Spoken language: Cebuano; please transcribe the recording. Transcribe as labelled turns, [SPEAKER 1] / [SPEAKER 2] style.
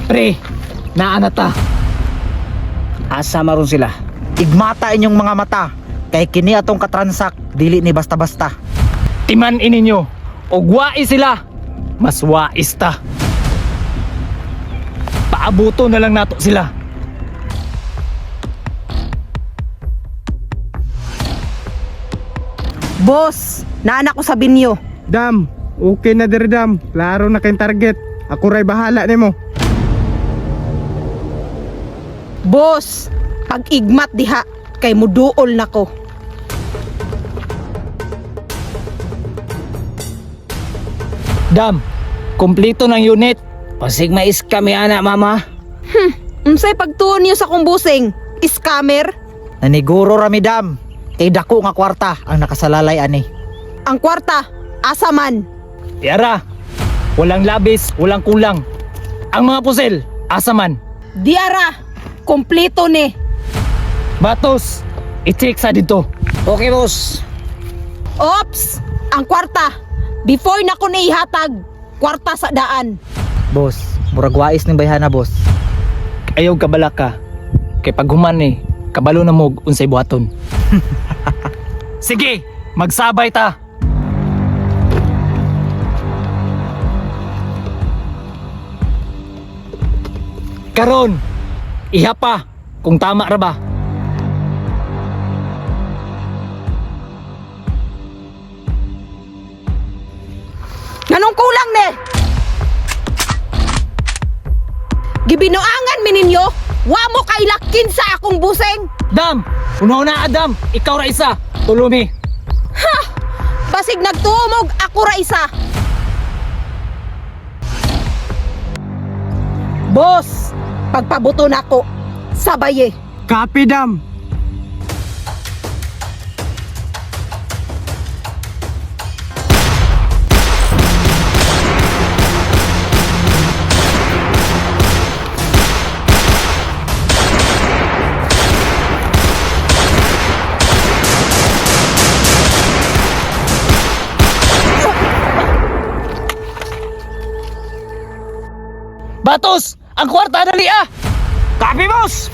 [SPEAKER 1] Pre, naa na ta.
[SPEAKER 2] Asa maron sila?
[SPEAKER 3] Igmata inyong mga mata kay kini atong katransak dili ni basta-basta.
[SPEAKER 1] Timan ininyo. Og wais sila. Mas wais ta. Paabuto na lang nato sila.
[SPEAKER 4] Boss, naana ko sa binyo.
[SPEAKER 5] Dam, okay na diri dam. Klaro na kayong target. Ako ray bahala nimo.
[SPEAKER 4] Boss, pag-igmat diha kay muduol nako.
[SPEAKER 1] Dam, kumpleto ng unit.
[SPEAKER 2] Pasig mais kami ana, mama.
[SPEAKER 4] Unsay pagtuon niyo sa kong busing? Scammer?
[SPEAKER 3] Naniguro ra mi dam kay dako nga kwarta ang nakasalalay ani.
[SPEAKER 4] Ang kwarta, asa man?
[SPEAKER 1] Yara, walang labis, walang kulang. Ang mga pusil, asa man.
[SPEAKER 4] Diara, kompleto ni.
[SPEAKER 1] Batos, i-check sa dito.
[SPEAKER 2] Okay, boss.
[SPEAKER 4] Ops, ang kwarta. Before na ko niihatag, kwarta sa daan.
[SPEAKER 3] Boss, murag wais ning bayhana boss.
[SPEAKER 1] Ayaw kabala ka. Kay paghuman eh, kabalo na mo unsay buhaton. Sige, magsabay ta. Karon, iha pa kung tama ra ba.
[SPEAKER 4] Nganong kulang ne? Gibinuangan mi ninyo, wa mo kailakin sa akong busing.
[SPEAKER 1] Dam, una-una Adam, ikaw ra isa. Tulumi.
[SPEAKER 4] Basig nagtuomog, ako ra isa. Boss, pagpabuto nako, sabay eh.
[SPEAKER 5] Copy dam.
[SPEAKER 1] Batos, ang kwarta dali ah.
[SPEAKER 2] Copy, boss.